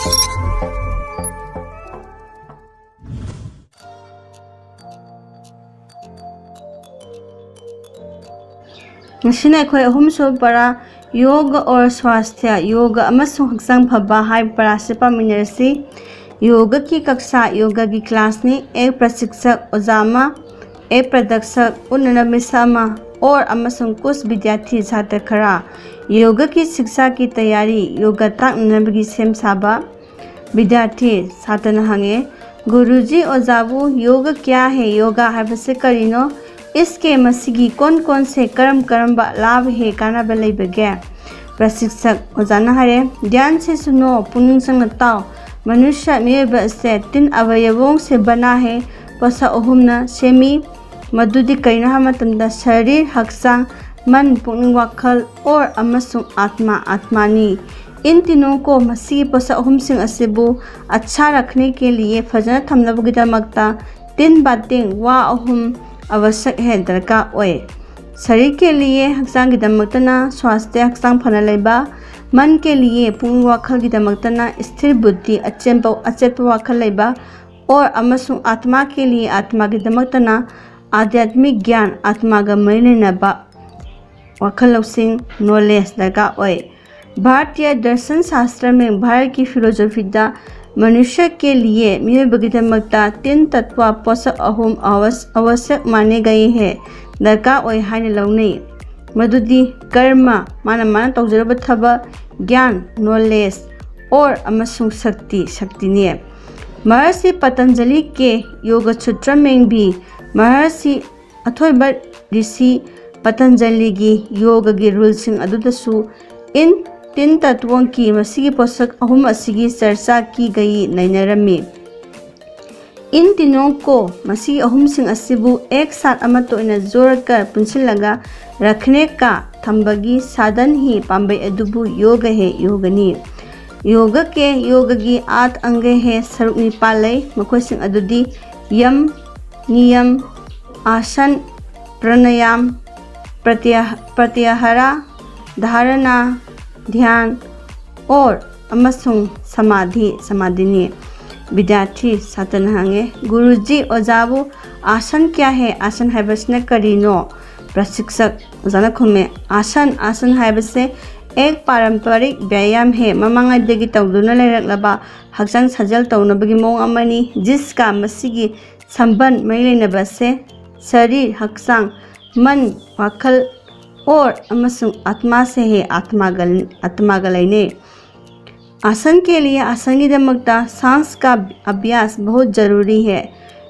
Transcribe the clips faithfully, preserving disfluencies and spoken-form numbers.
ꯉꯁꯤꯅ ꯑꯩꯈꯣꯏ ꯑꯍꯨꯝꯁꯨꯕ ꯄꯔꯥ ꯌꯣꯒ ꯑꯣꯔ ꯁ꯭ꯋꯥꯁꯊ꯭ꯌ, ꯌꯣꯒ ꯑꯃꯁꯨꯡ ꯍꯛꯆꯥꯡ ꯐꯕ ꯍꯥꯏꯕ ꯄꯔꯥꯁꯤ ꯄꯥꯃꯤꯟꯅꯔꯁꯤ꯫ ꯌꯣꯒ ꯀꯤ ꯀꯛꯁꯥ, ꯌꯣꯒ ꯒꯤ ꯀ꯭ꯂꯥꯁꯅꯤ꯫ ꯑꯦꯛ ꯄ꯭ꯔꯁꯤꯛꯁꯛ, ꯑꯣꯖꯥ ꯑꯃ꯫ ꯑꯦꯛ ꯄ꯭ꯔꯗꯛꯁꯛ, ꯎꯠꯅꯅꯕ ꯃꯤꯁꯛ ꯑꯃ꯫ ꯑꯣꯔ ꯑꯃꯁꯨꯡ ꯀꯨꯁ ꯕꯤꯗ꯭ꯌꯥꯔꯊꯤ, ꯁꯥꯇ꯭ꯔ ꯈꯔ꯫ ꯌꯣꯒ ꯀꯤ ꯁꯤꯛꯁꯥ ꯀꯤ ꯇꯌꯥꯔꯤ, ꯌꯣꯒ ꯇꯥꯛꯅꯅꯕꯒꯤ ꯁꯦꯝ ꯁꯥꯕ꯫ ꯕꯤꯗ꯭ꯌꯥꯔꯊꯤ, ꯁꯥꯇ꯭ꯔꯅ ꯍꯪꯉꯦ, "ꯒꯨꯔꯨꯖꯤ, ꯑꯣꯖꯥꯕꯨ, ꯌꯣꯒ ꯀ꯭ꯌꯥ ꯍꯦ? ꯌꯣꯒ ꯍꯥꯏꯕꯁꯤ ꯀꯔꯤꯅꯣ? ꯏꯁꯀꯦ ꯃꯁꯤꯒꯤ ꯀꯣꯟ ꯀꯣꯟ ꯁꯦ ꯀꯔꯝ ꯀꯔꯝꯕ ꯂꯥꯚ ꯍꯦ, ꯀꯥꯟꯅꯕ ꯂꯩꯕꯒꯦ?" ꯄ꯭ꯔꯁꯤꯛꯁꯛ, ꯑꯣꯖꯥꯅ ꯍꯥꯏꯔꯦ, "ꯙ꯭ꯌꯥꯟ ꯁꯦ ꯁꯨꯅꯣ, ꯄꯨꯛꯅꯤꯡ ꯆꯪꯅ ꯇꯥꯎ꯫ ꯃꯅꯨꯁ꯭ꯌ, ꯃꯤꯑꯣꯏꯕ ꯑꯁꯦ, ꯇꯤꯟ ꯑꯕꯌꯕꯣꯡ ꯁꯦ ꯕꯅꯥ ꯍꯦ, ꯄꯣꯠꯁꯛ ꯑꯍꯨꯝꯅ ꯁꯦꯝꯃꯤ꯫ ꯃꯗꯨꯗꯤ ꯀꯔꯤꯅꯣ ꯍꯥꯏꯕ ꯃꯇꯝꯗ ꯁꯔꯤꯔ, ꯍꯛꯆꯥꯡ, ꯃꯟ, ꯄꯨꯛꯅꯤꯡ ꯋꯥꯈꯜ, ꯑꯣꯔ ꯑꯃꯁꯨꯡ ꯑꯥꯠꯃꯥ, ꯑꯥꯠꯃꯥꯅꯤ꯫ ꯏꯟ ꯇꯤꯅꯣꯡ ꯀꯣ, ꯃꯁꯤꯒꯤ ꯄꯣꯠꯁꯛ ꯑꯍꯨꯝꯁꯤꯡ ꯑꯁꯤꯕꯨ ꯑꯠꯁꯥ ꯔꯈꯅꯦ ꯀꯦ ꯂꯤꯌꯦ, ꯐꯖꯅ ꯊꯝꯅꯕꯒꯤꯗꯃꯛꯇ, ꯇꯤꯟ ꯕꯥꯇꯤꯡ, ꯋꯥ ꯑꯍꯨꯝ ꯑꯋꯁꯛ ꯍꯦ, ꯗꯔꯀꯥꯔ ꯑꯣꯏ꯫ ꯁꯔꯤꯔ ꯀꯦ ꯂꯤꯌꯦ, ꯍꯛꯆꯥꯡꯒꯤꯗꯃꯛꯇꯅ ꯁ꯭ꯋꯥꯁꯊ꯭ꯌ, ꯍꯛꯆꯥꯡ ꯐꯅ ꯂꯩꯕ꯫ ꯃꯟ ꯀꯦ ꯂꯤꯌꯦ, ꯄꯨꯛꯅꯤꯡ ꯋꯥꯈꯜꯒꯤꯗꯃꯛꯇꯅ ꯁ꯭ꯊꯤꯔ ꯕꯨꯗ꯭ꯙꯤ, ꯑꯆꯦꯝꯕ, ꯑꯆꯦꯠꯄ ꯋꯥꯈꯜ ꯂꯩꯕ꯫ ꯑꯣꯔ ꯑꯃꯁꯨꯡ ꯑꯥꯠꯃꯥ ꯀꯦ ꯂꯤꯌꯦ, ꯑꯥꯠꯃꯥꯒꯤꯗꯃꯛꯇꯅ ꯑꯙ꯭ꯌꯥꯠꯃꯤꯛ ꯒ꯭ꯌꯥꯟ, ꯑꯥꯠꯃꯥꯒ ꯃꯔꯤ ꯂꯩꯅꯕ ꯋꯥꯈꯜ ꯂꯧꯁꯤꯡ, ꯅꯣꯂꯦꯖ, ꯗꯔꯀꯥꯔ ꯑꯣꯏ꯫ ꯚꯥꯔꯇꯤꯌ ꯗꯔꯁꯟ ꯁꯥꯁꯇ꯭ꯔ ꯃꯦꯡ, ꯚꯥꯔꯠꯀꯤ ꯐꯤꯂꯣꯖꯣꯐꯤꯗ ꯃꯅꯨꯁ꯭ꯌ ꯀꯦ ꯂꯤꯌꯦ, ꯃꯤꯑꯣꯏꯕꯒꯤꯗꯃꯛꯇ ꯇꯤꯟ ꯇꯠꯋꯥ, ꯄꯣꯠꯁꯛ ꯑꯍꯨꯝ ꯑꯋꯁ-, ꯑꯋꯁ꯭ꯌꯛ ꯃꯥꯅꯦ ꯒꯌꯦ ꯍꯦ, ꯗꯔꯀꯥꯔ ꯑꯣꯏ ꯍꯥꯏꯅ ꯂꯧꯅꯩ꯫ ꯃꯗꯨꯗꯤ ꯀꯔꯃ, ꯃꯥꯅ ꯃꯥꯅ ꯇꯧꯖꯔꯕ ꯊꯕꯛ, ꯒ꯭ꯌꯥꯟ, ꯅꯣꯂꯦꯖ, ꯑꯣꯔ ꯑꯃꯁꯨꯡ ꯁꯛꯇꯤ, ꯁꯛꯇꯤꯅꯦ꯫ ꯃꯍꯔꯁꯤ ꯄꯇꯟꯖꯂꯤ ꯀꯦ ꯌꯣꯒ ꯁꯨꯇ꯭ꯔ ꯃꯦꯡ ꯚꯤ, ꯃꯍꯔꯁꯤ ꯑꯊꯣꯏꯕ ꯔꯤꯁꯤ ꯄꯇꯟꯖꯂꯤꯒꯤ ꯌꯣꯒꯒꯤ ꯔꯨꯜꯁꯤꯡ ꯑꯗꯨꯗꯁꯨ ꯏꯟ ꯇꯤꯟ ꯇꯠꯋꯣꯡ ꯀꯤ ꯃꯁꯤꯒꯤ ꯄꯣꯠꯁꯛ ꯑꯍꯨꯝ ꯑꯁꯤꯒꯤ ꯆꯔꯆꯥ ꯀꯤ ꯒꯌꯤ ꯅꯩꯅꯔꯝꯃꯤ꯫ ꯏꯟ ꯇꯤꯅꯣꯡ ꯀꯣ, ꯃꯁꯤꯒꯤ ꯑꯍꯨꯝꯁꯤꯡ ꯑꯁꯤꯕꯨ ꯑꯦꯛ ꯁꯥꯠ ꯑꯃꯠꯇ ꯑꯣꯏꯅ ꯖꯣꯔꯀ ꯄꯨꯟꯁꯤꯜꯂꯒ ꯔꯈꯅꯦ ꯀꯥ, ꯊꯝꯕꯒꯤ ꯁꯥꯙꯟ ꯍꯤ, ꯄꯥꯝꯕꯩ ꯑꯗꯨꯕꯨ ꯌꯣꯒ ꯍꯦ, ꯌꯣꯒꯅꯤ꯫ ꯌꯣꯒ ꯀꯦ, ꯌꯣꯒꯒꯤ ꯑꯥꯠ ꯑꯪꯒ ꯍꯦ, ꯁꯔꯨꯛ ꯅꯤꯄꯥꯜ ꯂꯩ, ꯃꯈꯣꯏꯁꯤꯡ ꯑꯗꯨꯗꯤ ꯌꯝ, ꯅꯤꯌꯝ, ꯑꯥꯁꯟ, ꯄ꯭ꯔꯅꯌꯥꯝ, ꯄ꯭ꯔꯇ꯭ꯌꯥ-, ꯄ꯭ꯔꯇ꯭ꯌꯥꯍꯥꯔꯥ, ꯙꯥꯔꯅꯥ, ꯙ꯭ꯌꯥꯟ, और ꯑꯃꯁꯨꯡ ꯁꯃꯥꯙꯤ, ꯁꯃꯥꯙꯤꯅꯤ꯫ ꯕꯤꯗ꯭ꯌꯥꯔꯊꯤ ꯁꯥꯇ꯭ꯔꯅ ꯍꯪꯉꯦ, "ꯒꯨꯔꯨꯖꯤ, ꯑꯣꯖꯥꯕꯨ, ꯑꯥꯁꯟ ꯀ꯭ꯌꯥ ꯍꯦ? ꯑꯥꯁꯟ ꯍꯥꯏꯕꯁꯤꯅ ꯀꯔꯤꯅꯣ?" ꯄ꯭ꯔꯁꯤꯛꯁꯛ ꯑꯣꯖꯥꯅ ꯈꯨꯝꯃꯦ, "ꯑꯥꯁꯟ, ꯑꯥꯁꯟ ꯍꯥꯏꯕꯁꯦ ꯑꯦꯛ ꯄꯥꯔꯝꯄꯔꯤꯛ ꯕ꯭ꯌꯥꯌꯥꯝ ꯍꯦ, ꯃꯃꯥꯡꯉꯩꯗꯒꯤ ꯇꯧꯗꯨꯅ ꯂꯩꯔꯛꯂꯕ ꯍꯛꯆꯥꯡ ꯁꯥꯖꯦꯜ ꯇꯧꯅꯕꯒꯤ ꯃꯑꯣꯡ ꯑꯃꯅꯤ꯫ ꯖꯤꯁꯀꯥ, ꯃꯁꯤꯒꯤ ꯁꯝꯕꯟ, ꯃꯔꯤ ꯂꯩꯅꯕꯁꯦ ꯁꯔꯤꯔ, ꯍꯛꯆꯥꯡ, ꯃꯟ, ꯋꯥꯈꯜ, ꯑꯣꯔ ꯑꯃꯁꯨꯡ ꯑꯥꯠꯃꯥ ꯁꯦ ꯍꯦ, ꯑꯥꯠꯃꯥꯒ, ꯑꯥꯠꯃꯥꯒ ꯂꯩꯅꯩ꯫ ꯑꯥꯁꯟ ꯀꯦ ꯂꯤꯌꯦ, ꯑꯥꯁꯟꯒꯤꯗꯃꯛꯇ ꯁꯥꯟꯁ ꯀꯥ ꯑꯚ꯭ꯌꯥꯁ ꯕꯍꯨꯠ ꯖꯔꯨꯔꯤ ꯍꯦ꯫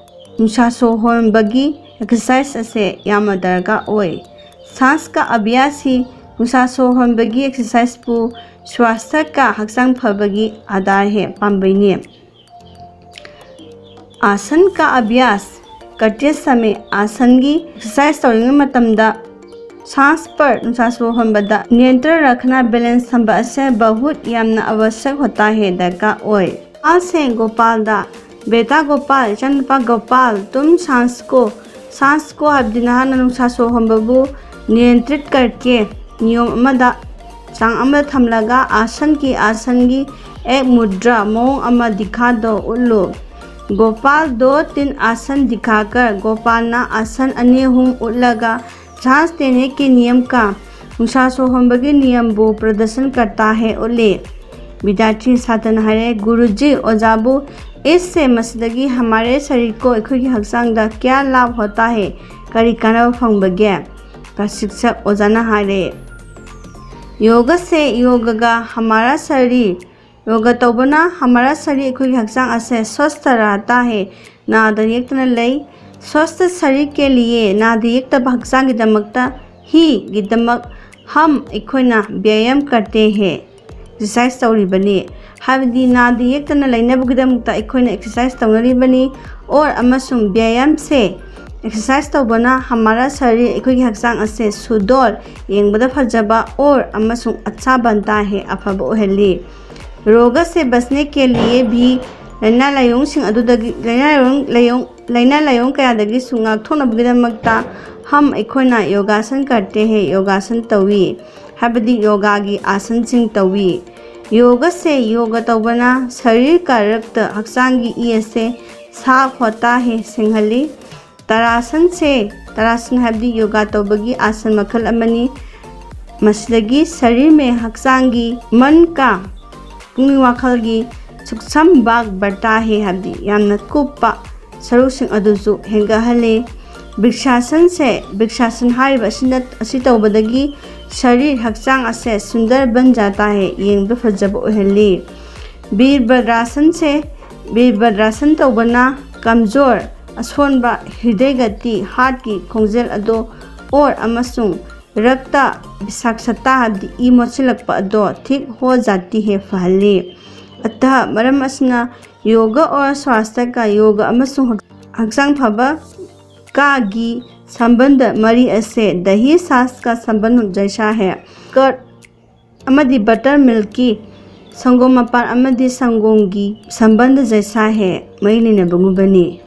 ꯅꯨꯡꯁꯥ ꯁꯣꯔ ꯍꯣꯟꯕꯒꯤ ꯑꯦꯛꯁꯔꯁꯥꯏꯁ ꯑꯁꯦ ꯌꯥꯝꯅ ꯗꯔꯀꯥꯔ ꯑꯣꯏ꯫ ꯁꯥꯟꯁ ꯀꯥ ꯑꯚ꯭ꯌꯥꯁ ꯍꯤ ꯅꯨꯡꯁꯥ ꯁꯣꯔ ꯍꯣꯟꯕꯒꯤ ꯑꯦꯛꯁꯔꯁꯥꯏꯁꯄꯨ ꯁ꯭ꯋꯥꯁꯊ ꯀꯥ, ꯍꯛꯆꯥꯡ ꯐꯕꯒꯤ ꯑꯥꯙꯥꯔ ꯍꯦ, ꯄꯥꯝꯕꯩꯅꯤ꯫ ꯑꯥꯁꯟ ꯀꯥ ꯑꯚ꯭ꯌꯥꯁ ꯀꯔꯇꯦ ꯁꯃꯦ, ꯑꯥꯁꯟꯒꯤ ꯑꯦꯛꯁꯔꯁꯥꯏꯁ ꯇꯧꯔꯤꯉꯩ ꯃꯇꯝꯗ ꯁꯥꯟꯁ ꯄꯔ, ꯅꯨꯡꯁꯥ ꯁꯣꯔ ꯍꯣꯟꯕꯗ ꯅꯤꯌꯟꯇ꯭ꯔꯟ ꯔꯈꯅꯥ, ꯕꯦꯂꯦꯟꯁ ꯊꯝꯕ ꯑꯁꯦ ꯕꯍꯨꯠ ꯌꯥꯝꯅ ꯑꯋꯁ꯭ꯌꯛ ꯍꯣꯇꯥ ꯍꯦ, ꯗꯔꯀꯥꯔ ꯑꯣꯏ꯫ ꯒꯣꯄꯥꯜ ꯁꯦ ꯒꯣꯄꯥꯜꯗ, "ꯕꯦꯇꯥ ꯒꯣꯄꯥꯜ, ꯏꯆꯥꯅꯨꯄꯥ ꯒꯣꯄꯥꯜ, ꯇꯨꯝ ꯁꯥꯟꯁ ꯀꯣ, ꯁꯥꯟꯁ ꯀꯣ" ꯍꯥꯏꯕꯗꯤ ꯅꯍꯥꯛꯅ ꯅꯨꯡꯁꯥ ꯁꯣꯔ ꯍꯣꯟꯕꯕꯨ ꯅꯤꯌꯟꯇ꯭ꯔꯤꯠ ꯀꯔꯀꯦ, ꯅꯤꯌꯣꯝ ꯑꯃꯗ, ꯆꯥꯡ ꯑꯃꯗ ꯊꯝꯂꯒ, ꯑꯥꯁꯟ ꯀꯤ, ꯑꯥꯁꯟꯒꯤ ꯑꯦꯛ ꯃꯨꯗ꯭ꯔꯥ, ꯃꯑꯣꯡ ꯑꯃ, ꯗꯤꯈꯥ ꯗꯣ, ꯎꯠꯂꯨ꯫ ꯒꯣꯄꯥꯜ ꯗꯣ ꯇꯤꯟ ꯑꯥꯁꯟ ꯗꯤꯈꯥꯀꯔ, ꯒꯣꯄꯥꯜꯅ ꯑꯥꯁꯟ ꯑꯅꯤ ꯑꯍꯨꯝ ꯎꯠꯂꯒ, ꯁꯥꯟꯁ ꯇꯦꯅꯦ ꯀꯤ ꯅꯤꯌꯝ ꯀꯥ, ꯅꯨꯡꯁꯥ ꯁꯣꯔ ꯍꯣꯟꯕꯒꯤ ꯅꯤꯌꯝꯕꯨ ꯄ꯭ꯔꯗꯔꯁꯟ ꯀꯔꯇꯥ ꯍꯦ, ꯎꯠꯂꯤ꯫ ꯕꯤꯗ꯭ꯌꯥꯔꯊꯤ ꯁꯥꯇ꯭ꯔꯅ ꯍꯥꯏꯔꯦ, "ꯒꯨꯔꯨꯖꯤ, ꯑꯣꯖꯥꯕꯨ, ꯏꯁꯁꯦ, ꯃꯁꯤꯗꯒꯤ ꯍꯃꯥꯔꯦ ꯁꯔꯤꯔ ꯀꯣ, ꯑꯩꯈꯣꯏꯒꯤ ꯍꯛꯆꯥꯡꯗ ꯀꯌꯥ ꯂꯥꯚ ꯍꯣꯇꯥ ꯍꯦ, ꯀꯔꯤ ꯀꯥꯟꯅꯕ ꯐꯪꯕꯒꯦ?" ꯄ꯭ꯔꯁꯤꯛꯁꯛ ꯑꯣꯖꯥꯅ ꯍꯥꯏꯔꯦ, "ꯌꯣꯒ ꯁꯦ, ꯌꯣꯒꯒ ꯍꯃꯥꯔꯥ ꯁꯔꯤꯔ, ꯌꯣꯒ ꯇꯧꯕꯅ ꯍꯃꯥꯔꯥ ꯁꯔꯤꯔ, ꯑꯩꯈꯣꯏꯒꯤ ꯍꯛꯆꯥꯡ ꯑꯁꯦ ꯁ꯭ꯋꯁꯊ ꯔꯍꯇꯥ ꯍꯦ, ꯅꯥꯗ ꯌꯦꯛꯇꯅ ꯂꯩ꯫ ꯁ꯭ꯋꯁꯊ ꯁꯔꯤꯔ ꯀꯦ ꯂꯤꯌꯦ, ꯅꯥꯗ ꯌꯦꯛꯇꯕ ꯍꯛꯆꯥꯡꯒꯤꯗꯃꯛꯇ, ꯍꯤ, ꯒꯤꯗꯃꯛ, ꯍꯝ, ꯑꯩꯈꯣꯏꯅ, ꯕ꯭ꯌꯥꯌꯥꯝ ꯀꯔꯇꯦ ꯍꯦ, ꯑꯦꯛꯁꯔꯁꯥꯏꯁ ꯇꯧꯔꯤꯕꯅꯤ"꯫ ꯍꯥꯏꯕꯗꯤ ꯅꯥꯗ ꯌꯦꯛꯇꯅ ꯂꯩꯅꯕꯒꯤꯗꯃꯛꯇ ꯑꯩꯈꯣꯏꯅ ꯑꯦꯛꯁꯔꯁꯥꯏꯁ ꯇꯧꯅꯔꯤꯕꯅꯤ꯫ ꯑꯣꯔ ꯑꯃꯁꯨꯡ ꯕ꯭ꯌꯥꯌꯥꯝ ꯁꯦ, ꯑꯦꯛꯁꯔꯁꯥꯏꯁ ꯇꯧꯕꯅ ꯍꯃꯥꯔꯥ ꯁꯔꯤꯔ, ꯑꯩꯈꯣꯏꯒꯤ ꯍꯛꯆꯥꯡ ꯑꯁꯦ ꯁꯨꯗꯣꯔ, ꯌꯦꯡꯕꯗ ꯐꯖꯕ, ꯑꯣꯔ ꯑꯃꯁꯨꯡ ꯑꯠꯁꯥ ꯕꯟꯇꯥ ꯍꯦ, ꯑꯐꯕ ꯑꯣꯏꯍꯜꯂꯤ꯫ ꯔꯣꯒ ꯁꯦ ꯕꯆꯅꯦ ꯀꯦ ꯂꯤꯌꯦ ꯚꯤ, ꯂꯥꯏꯅꯥ ꯂꯥꯏꯑꯣꯡꯁꯤꯡ ꯑꯗꯨꯗꯒꯤ, ꯂꯥꯏꯅꯥ ꯂꯥꯏꯑꯣꯡ, ꯂꯥꯏꯑꯣꯡ, ꯂꯥꯏꯅꯥ ꯂꯥꯏꯑꯣꯡ ꯀꯌꯥꯗꯒꯤꯁꯨ ꯉꯥꯛꯊꯣꯛꯅꯕꯒꯤꯗꯃꯛꯇ, ꯍꯝ, ꯑꯩꯈꯣꯏꯅ ꯌꯣꯒꯥꯁꯟ ꯀꯔꯇꯦ ꯍꯦ, ꯌꯣꯒꯥꯁꯟ ꯇꯧꯏ, ꯍꯥꯏꯕꯗꯤ ꯌꯣꯒꯥꯒꯤ ꯑꯥꯁꯟꯁꯤꯡ ꯇꯧꯏ꯫ ꯌꯣꯒꯁꯦ, ꯌꯣꯒ ꯇꯧꯕꯅ ꯁꯔꯤꯔ ꯀꯥ ꯔꯛꯇ, ꯍꯛꯆꯥꯡꯒꯤ ꯏ ꯑꯁꯦ ꯁꯥꯐ ꯍꯣꯇꯥ ꯍꯦ, ꯁꯦꯡꯍꯜꯂꯤ꯫ ꯇꯥꯔꯥꯁꯟꯁꯦ, ꯇꯥꯔꯥꯁꯟ ꯍꯥꯏꯕꯗꯤ ꯌꯣꯒꯥ ꯇꯧꯕꯒꯤ ꯑꯥꯁꯟ ꯃꯈꯜ ꯑꯃꯅꯤ꯫ ꯃꯁꯤꯗꯒꯤ ꯁꯔꯤꯔ ꯃꯦ, ꯍꯛꯆꯥꯡꯒꯤ, ꯃꯟ ꯀꯥ, ꯄꯨꯛꯅꯤꯡ ꯋꯥꯈꯜꯒꯤ, ꯁꯨꯛꯁꯝ ꯕꯥꯒ ꯕꯔꯇꯥ ꯍꯦ ꯍꯥꯏꯕꯗꯤ ꯌꯥꯝꯅ ꯀꯨꯞꯄ ꯁꯔꯨꯁꯤꯡ ꯑꯗꯨꯁꯨ ꯍꯦꯟꯒꯠꯍꯜꯂꯤ꯫ ꯕ꯭ꯔꯤꯛꯁꯥꯁꯟꯁꯦ, ꯕ꯭ꯔꯤꯛꯁꯥꯁꯟ ꯍꯥꯏꯔꯤꯕ ꯑꯁꯤꯅ, ꯑꯁꯤ ꯇꯧꯕꯗꯒꯤ ꯁꯔꯤꯔ, ꯍꯛꯆꯥꯡ ꯑꯁꯦ ꯁꯨꯟꯗꯔ ꯕꯟ ꯖꯥꯇꯥ ꯍꯦ, ꯌꯦꯡꯕꯗ ꯐꯖꯕ ꯑꯣꯏꯍꯜꯂꯤ꯫ ꯕꯤꯔꯕꯗ꯭ꯔꯥꯁꯟꯁꯦ, ꯕꯤꯔꯕꯗ꯭ꯔꯥꯁꯟ ꯇꯧꯕꯅ ꯀꯝꯖꯣꯔ, ꯑꯁꯣꯟꯕ, ꯍ꯭ꯔꯤꯗꯌꯒꯇꯤ, ꯍꯥꯔꯠꯀꯤ ꯈꯣꯡꯖꯦꯜ ꯑꯗꯣ ꯑꯣꯔ ꯑꯃꯁꯨꯡ ꯔꯛꯇ ꯕꯤꯁꯥꯛꯁꯇꯥ ꯍꯥꯏꯕꯗꯤ ꯏ ꯃꯣꯠꯁꯤꯜꯂꯛꯄ ꯑꯗꯣ ꯊꯤꯛ ꯍꯣ ꯖꯥꯇꯤ ꯍꯦ, ꯐꯍꯜꯂꯤ꯫ ꯑꯇ, ꯃꯔꯝ ꯑꯁꯤꯅ ꯌꯣꯒ ꯑꯣꯔ ꯁ꯭ꯋꯥꯁꯇꯀ, ꯌꯣꯒ ꯑꯃꯁꯨꯡ ꯍꯛ-, ꯍꯛꯆꯥꯡ ꯐꯕ ꯀꯥꯒꯤ ꯁꯝꯕꯟꯗ ꯃꯔꯤ ꯑꯁꯦ ꯗꯍꯤ ꯁꯥꯁꯀ ꯁꯝꯕꯟ ꯖꯩꯁꯥ ꯍꯦ꯫ ꯀꯔꯗ ꯑꯃꯗꯤ ꯕꯇꯔ ꯃꯤꯜꯛꯀꯤ, ꯁꯪꯒꯣꯝ ꯃꯄꯥꯟ ꯑꯃꯗꯤ ꯁꯪꯒꯣꯝꯒꯤ ꯁꯝꯕꯟꯗ ꯖꯩꯁꯥ ꯍꯦ, ꯃꯔꯤ ꯂꯩꯅꯕꯒꯨꯝꯕꯅꯤ꯫